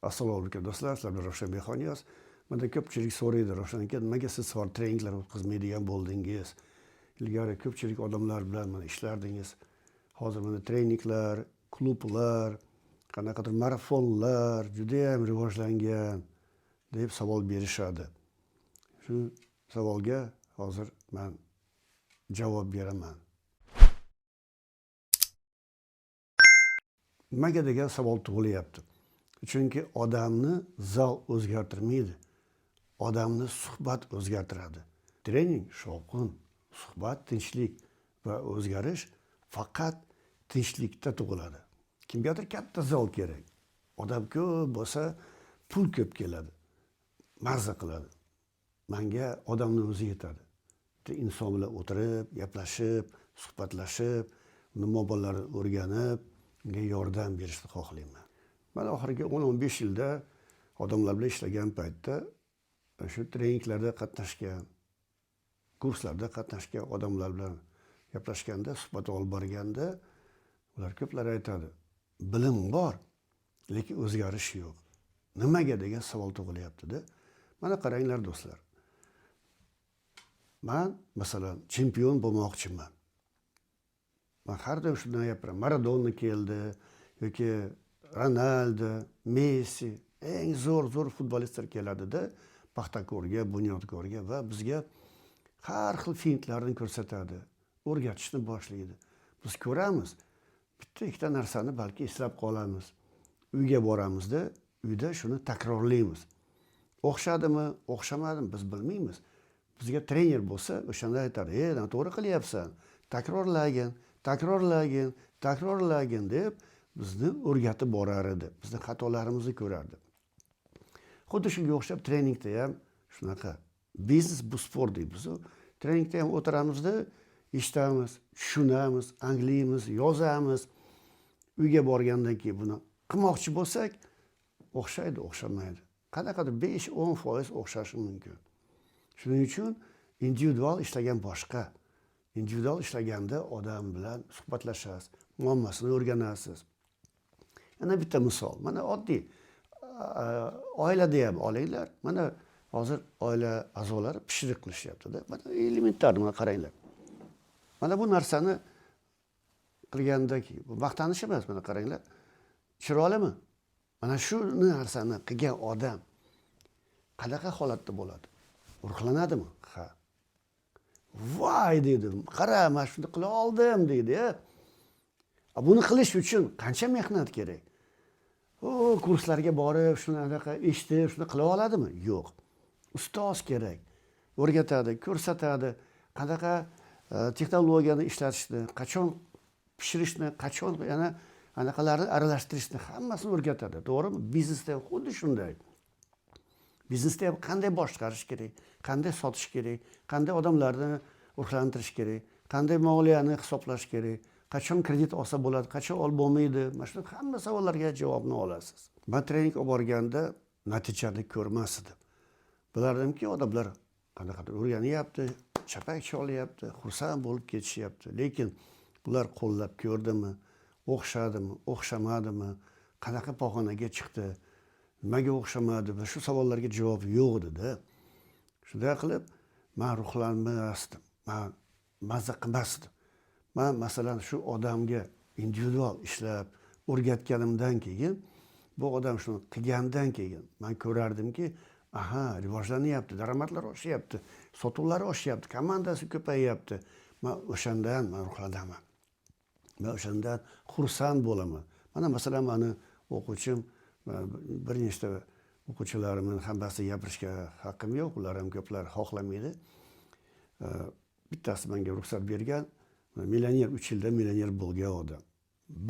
Assalomu alaykum, do'stlar, sizlar bilan Ravshan Bexoniyoz. Mana ko'pchilik so'raydi: "Ravshan aka, nimaga siz hozir treninglar o'tkazmaydigan bo'ldingiz? Ilgari ko'pchilik odamlar bilan mana ishlardingiz. Hozir mana treninglar, klublar, qanaqadir marafonlar judayam rivojlangan", deb savol berishadi. Shu savolga hozir man javob beraman. Nimaga degan savol tug'ilyapti. Chunki odamni zal o'zgartirmaydi. Odamni suhbat o'zgartiradi. Trening shovqin, suhbat tinchlik va o'zgarish faqat tinchlikda tug'iladi. Kimgadir katta zal kerak. Odam ko'p bo'lsa, pul ko'p keladi. Mazza qiladi. Menga odamni o'zi yetadi. Bitta inson bilan o'tirib, gaplashib, suhbatlashib, uni muammolarini o'rganib, unga yordam berishni xohlayman. Man oxirgi 10-15 yilda odamlar bilan ishlagan paytda shu treninglarda qatnashgan, kurslarda qatnashgan odamlar bilan gaplashganda, suhbat olib borganda ular ko'plar aytadi: "Bilim bor, lekin o'zgarish yo'q". Nimaga degan savol tug'ilyapti-da. Mana qaranglar, do'stlar. Man masalan chempion bo'lmoqchiman. Man har doim shundan gapiraman. Maradona keldi yoki Ronaldo, Messi, eng zo'r-zo'r futbolistlar keladida Paxtakorga, Bunyodkorga va bizga har xil fintlarni ko'rsatadi, o'rgatishni boshlaydi. Biz ko'ramiz, bitta ikkita narsani balki eslab qolamiz. Uyga boramizda, uyda shuni takrorlaymiz. O'xshadimi, o'xshamadimi biz bilmaymiz. Bizga trener bo'lsa, o'shanda aytadi: "Ey, noto'g'ri qilyapsan, takrorlagin, takrorlagin, takrorlagin", deb bizni o'rgatib borar edi. Bizni xatolarimizni ko'rardi. Xuddi shunga o'xshab treningda ham shunaqa. Biznes bu sport deymiz. Treningda ham o'tiramizda, eshitamiz, tushunamiz, anglaymiz, yozamiz. Uyga borgandan keyin buni qilmoqchi bo'lsak, o'xshaydi, o'xshamaydi. Qanaqadir 5-10% o'xshashi mumkin. Shuning uchun individual ishlagan boshqa. Individual ishlaganda odam bilan suhbatlashasiz, muammosini o'rganasiz. Yana bitta misol. Mana oddiy oilada ham olinglar. Mana hozir oila a'zolari pishiriq qilishyapti-da. Mana elementar, mana qaranglar. Mana bu narsani qilganda, bu maqtanish emas, mana qaranglar. Chiroylimi? Mana shu narsani qilgan odam qanaqa holatda bo'ladi? Ruhlanadimi? Ha. "Voy", deydi. "Qara, mana shuni qila oldim", deydi. Buni qilish uchun qancha mehnat kerak? O, kurslarga borib, shuni anaqa eshitib, shuni qila oladimi? Yo'q. Ustoz kerak. O'rgatadi, ko'rsatadi, qanaqa texnologiyani ishlatishni, qachon pishirishni, qachon yana anaqalarni aralashtirishni hammasini o'rgatadi. To'g'rimi? Biznesda ham xuddi shunday. Biznesda ham qanday boshqarish kerak, qanday sotish kerak, qanday odamlarni ruhlantirish kerak, qanday moliyani hisoblash kerak, qachon kredit olsa bo'ladi, qachon olib bo'lmaydi. Mana shu hamma savollarga javobni olasiz. Man trening olib borganda natijani ko'rmas edim. Bilardimki, odamlar qanaqadir o'rganyapti, chapak cholyapti, xursand bo'lib ketishyapti. Lekin bular qo'llab ko'rdimi, o'xshadimi, o'xshamadimi, qanaqa pog'onaga chiqdi, nimaga o'xshamadi va shu savollarga javob yo'q edi-da. Shunday qilib man ruhlanmasdim, man mazza qilmasdim. Man masalan shu odamga individual ishlab o'rgatganimdan keyin, bu odam shuni qilgandan keyin man ko'rardimki, aha, rivojlanyapti, daromadlar oshyapti, sotuvlari oshyapti, komandasi ko'payyapti. Man o'shandan man ruhlanaman. Man o'shandan xursand bo'laman. Mana masalan mani o'quvchim, bir nechta o'quvchilarimni hammasini gapirishga haqqim yo'q, ular ham ko'plar xohlamaydi. Bittasi menga ruxsat bergan, millioner, 3 yilda millioner bo'lgan odam.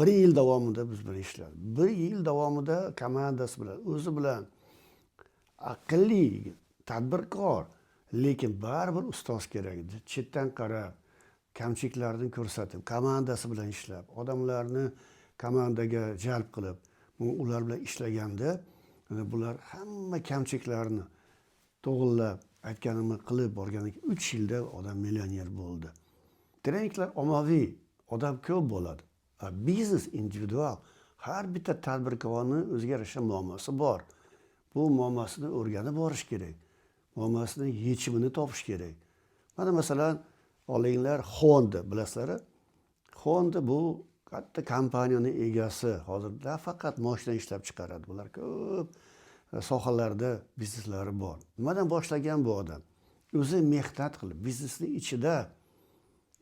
1 yil davomida biz bilan ishladi. 1 yil davomida komandasi bilan, o'zi bilan aqlli, tadbirkor, lekin baribir ustoz kerak edi. Chetdan qarab, kamchiliklarni ko'rsatib, komandasi bilan ishlab, odamlarni komandaga jalb qilib, ular bilan ishlaganda bular hamma kamchiliklarni to'g'irlab, aytganimni qilib borgandan keyin 3 yilda odam millioner bo'ldi. Treninglar ommaviy, odam ko'p bo'ladi. Biznes individual, Har bitta tadbirkorni o'ziga yarasha muammosi bor. Bu muammosini o'rganib borish kerak. Muammosini yechimini topish kerak. Mana masalan, olinglar Honda, bilasizlar? Honda bu katta kompaniyaning egasi. Hozir nafaqat mashina ishlab chiqaradi. Bular ko'p sohalarda bizneslari bor. Nimadan boshlagan bu odam? O'zi mehnat qilib,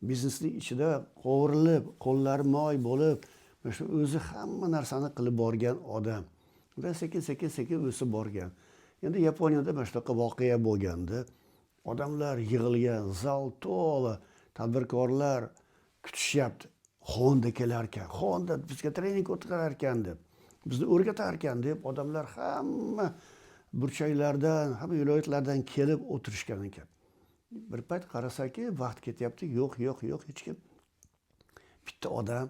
biznesning ichida qovurilib, qo'llari moy bo'lib, mana shu o'zi hamma narsani qilib borgan odam. Va sekin-sekin sekin o'sib borgan. Endi Yaponiyada mana shunaqa voqea bo'lganda, odamlar yig'ilgan, zal to'la, tadbirkorlar kutishyapti. Honda kelar ekan, Honda bizga trening o'tkazar ekan deb, bizni o'rgatar ekan deb odamlar hamma burchaklardan, hamma viloyatlardan kelib o'tirishgan ekan. Bir payt qarasaki, vaqt ketyapti, yo'q, yo'q, yo'q, hech kim. Bitta odam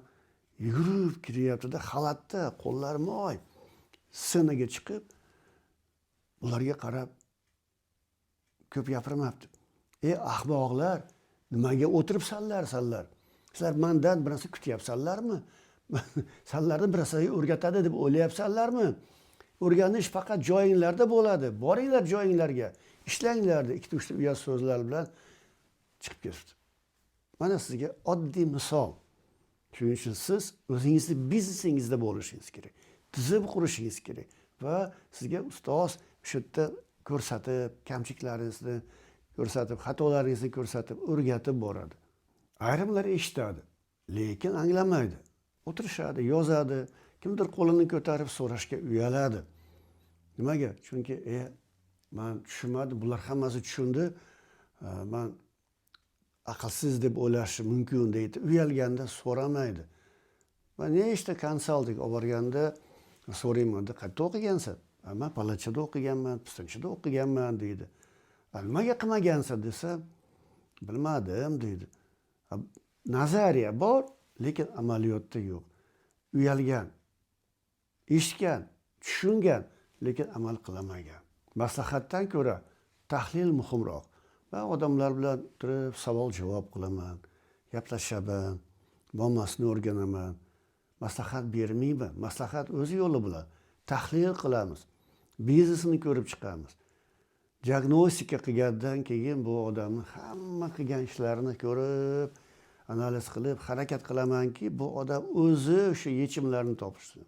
yugurib kiryapti-da, xalatda, qo'llari moy, scenaga chiqib, ularga qarab ko'p gapirmabdi. Ey ahmoqlar, nimaga o'tiribsanlar sanlar? Sizlar mendan bir narsa kutyapsanlarmi? Sanlarni bir narsa o'rgatadi deb o'ylayapsanlarmi? O'rganish faqat joyinglarda bo'ladi. Boringlar joyinglarga, ishlanglar deb ikkita uchta uyat so'zlar bilan chiqib ketdi. Mana sizga oddiy misol. Shuning uchun siz o'zingizni biznesingizda bo'lishingiz kerak. Tizim qurishingiz kerak va sizga ustoz o'sha yerda ko'rsatib, kamchiliklaringizni ko'rsatib, xatolaringizni ko'rsatib, o'rgatib boradi. Ayrimlar eshitadi, lekin anglamaydi. O'tirishadi, yozadi, kimdir qo'lini ko'tarib so'rashga uyaladi. Nimaga? Chunki men tushunmadim, bular hammasi tushundi, men aqlsiz deb o'ylashi mumkin deydi. Uyalganda so'ramaydi. Men nechta konsalting olib borganda so'rayman, qayerda o'qigansan? Men Palachada o'qiganman, Pistonchida o'qiganman deydi. Nimaga qilmagansan desa, bilmadim deydi. Nazariya bor, lekin amaliyotda yo'q. Uyalgan, eshitgan, tushungan, lekin amal qilamagan. Maslahatdan ko'ra tahlil muhimroq. Men odamlar bilan turib savol-javob qilaman, gaplashaman, muammosini o'rganaman. Maslahat bermayman, maslahat o'zi yo'li bilan tahlil qilamiz. Biznesini ko'rib chiqamiz. Diagnostika qilgandan keyin bu odamning hamma qilgan ishlarini ko'rib, analiz qilib, harakat qilamanki, bu odam o'zi o'sha yechimlarni topishsin.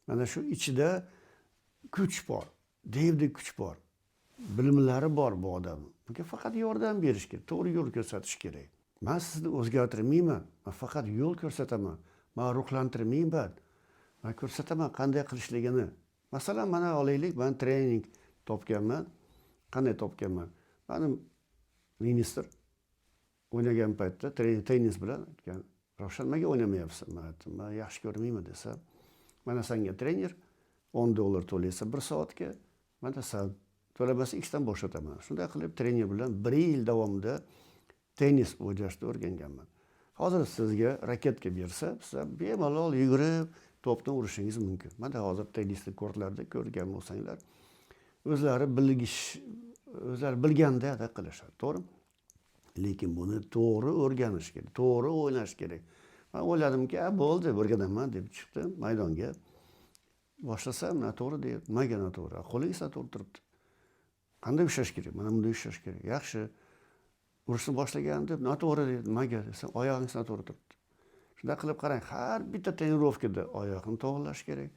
Mana shu ichida kuch bor, devdek kuch bor. Bilimlari bor bu odamning. Bunga faqat yordam berish kerak, to'g'ri yo'l ko'rsatish kerak. Men sizni o'zgartirmayman, men faqat yo'l ko'rsataman. Men ruhlantirmayman. Men ko'rsataman qanday qilishligini. Masalan, mana olaylik, men trening topganman. Qanday topganman? Meni ministr o'ynagan paytda tennis bilan aytgan, Ravshan, nimaga o'ynamayapsan? Men aytdim, men yaxshi ko'rmayman desam, mana senga trener $10 to'laysan bir soatga, mana san to'lamasa ishdan bo'shataman. Shunday qilib trener bilan 1 yil davomida tennis o'ynashni o'rganganman. Hozir sizga raketka bersa, siz bemalol yugurib to'pni urishingiz mumkin. Mana hozir tennisli kortlarda ko'rgan bo'lsanglar, o'zlari bilganda ada qilishadi, to'g'rimi? Lekin buni to'g'ri o'rganish kerak, to'g'ri o'ynash kerak. Men o'yladimki, bo'ldi, o'rganaman deb chiqdim maydonga. Boshlasam noto'g'ri deyapti. Nimaga noto'g'ri? Qo'lingiz noto'g'ri turibdi. Qanday ushlash kerak? Mana bunday ushlash kerak. Yaxshi. Urishni boshlagan deb noto'g'ri deydi. Nimaga desam, oyog'ingiz noto'g'ri turibdi. Shunday qilib qarang, har bitta trenirovkada oyoqni to'g'rilash kerak,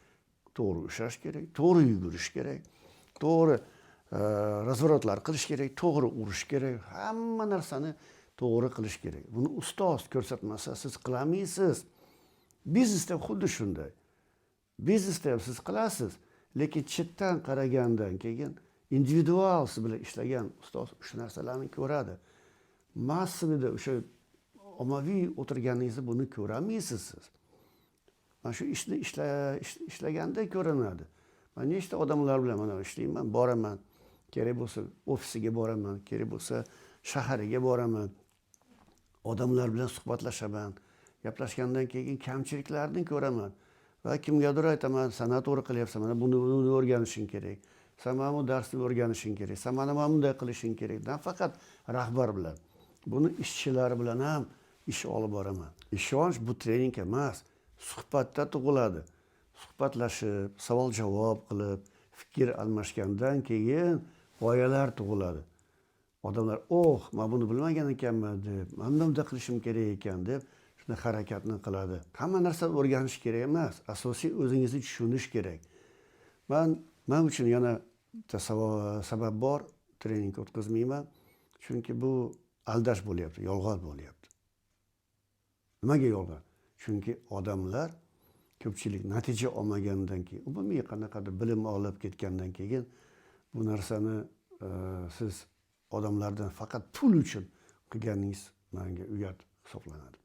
to'g'ri ushlash kerak, to'g'ri yugurish kerak, to'g'ri razворотlar qilish kerak, to'g'ri urish kerak, hamma narsani to'g'ri qilish kerak. Buni ustoz ko'rsatmasa siz qilolmaysiz. Biznesda xuddi shunday. Biznesda ham siz qilasiz, lekin chetdan qaragandan keyin individual siz bilan ishlagan ustoz o'sha narsalarni ko'radi. Massada o'sha ommaviy o'tirganingizda buni ko'rolmaysiz siz. Mana shu ishni ishlaganda ko'rinadi. Men nechta odamlar bilan mana ishlayman, boraman. Kerak bo'lsa ofisiga boraman, kerak bo'lsa shahariga boraman. Odamlar bilan suhbatlashaman. Gaplashgandan keyin kamchiliklarni ko'raman. Va kimgadir aytaman, sen noto'g'ri qilyapsan, mana buni o'rganishing kerak. Sen mana bu darsni o'rganishing kerak. Sen mana bunday qilishing kerak. Nafaqat rahbar bilan, buni ishchilar bilan ham ish olib boraman. Ishonch bu trening emas, suhbatda tug'iladi. Suhbatlashib, savol javob qilib, fikr almashgandan keyin g'oyalar tug'iladi. Odamlar, "Oh, man buni bilmagan ekanman", deb, "Man bunday qilishim kerak ekan", deb shunday harakatni qiladi. Hamma narsani o'rganish kerak emas, asosiy o'zingizni tushunish kerak. Man uchun yana bitta sabab bor, trening o'tkazmayman. Chunki bu aldash bo'lyapti, yolg'on bo'lyapti. Nimaga yolg'on? Chunki odamlar ko'pchilik natija olmagandan keyin, umumiy qanaqadir bilim olib ketgandan keyin bu narsani siz odamlardan faqat pul uchun qilganingiz menga uyat hisoblanadi.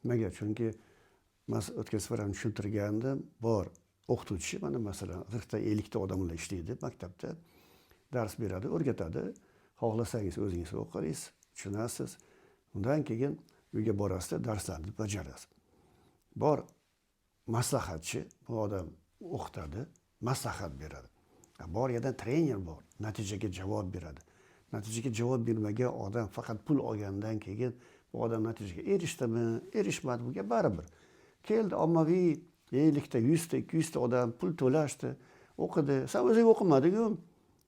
Nimaga? Chunki man o'tgan safar ham tushuntirgandim, bor o'qituvchi, mana masalan, 40 ta, 50 ta odam bilan ishlaydi maktabda, dars beradi, o'rgatadi. Xohlasangiz o'zingiz o'qiysiz, tushunasiz. Undan keyin uyga borasizda, darslarni bajarasiz. Bor maslahatchi, bu odam o'qitadi, maslahat beradi. Bor yerda trener bor, natijaga javob beradi. Natijaga javob bermagan odam faqat pul olgandan keyin bu odam natijaga erishdimi, erishmadi, bunga baribir. Keldi ommaviy 50 ta, 100 ta, 200 ta odam pul to'lashdi, o'qidi. "Sen o'zing o'qimading-ku,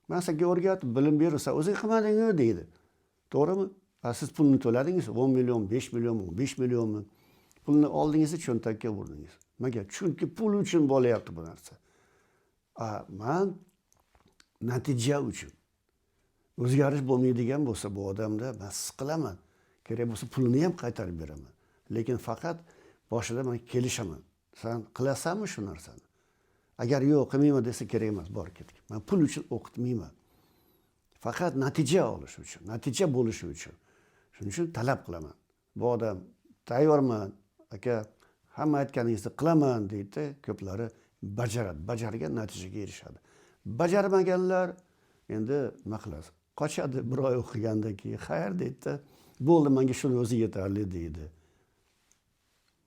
man senga o'rgatib, bilim berdim, sen o'zing qilmading-ku", deydi. To'g'rimi? Siz pulni to'ladingiz, 10 million, 5 million, 15 millionmi? Pulni oldingizda cho'ntakka urdingiz. Nimaga? Chunki pul uchun bo'lyapti bu narsa. Man natija uchun. O'zgarish bo'lmaydigan bo'lsa bu odamda man siqilaman. Kerak bo'lsa pulini ham qaytarib beraman. Lekin faqat boshida man kelishaman. Sen qilasanmi shu narsani? Agar yo'q, qilmayman desa, kerak emas, bor ketgin. Man pul uchun o'qitmayman. Faqat natija olish uchun, natija bo'lishi uchun. Shuning uchun talab qilaman. Bu odam tayyorman, aka, hamma aytganingizni qilaman deydi, ko'plari bajaradi. Bajargan natijaga erishadi. Bajarmaganlar endi nima qilasiz? Qochadi bir oy o'qigandan keyin, xayr deydi, bo'ldi, menga shuni o'zi yetarli deydi.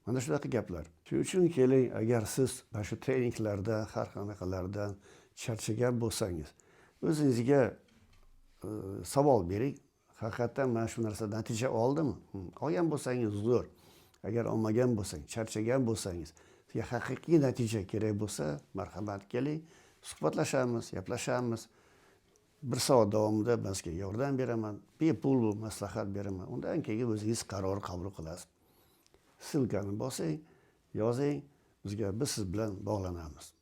Mana shunaqa gaplar. Shuning uchun keling, agar siz mana shu treninglarda, har qanaqalardan charchagan bo'lsangiz, o'zingizga savol bering. Haqiqatdan mana shu narsa natija oldimi? Olgan bo'lsangiz zo'r. Agar olmagan bo'lsangiz, charchagan bo'lsangiz, sizga haqiqiy natija kerak bo'lsa, marhamat, keling, suhbatlashamiz, gaplashamiz. 1 soat davomida man sizga yordam beraman, bepul maslahat beraman. Undan keyin o'zingiz qaror qabul qilasiz. Ссылка ni bosing, yozing, bizga, biz siz bilan bog'lanamiz.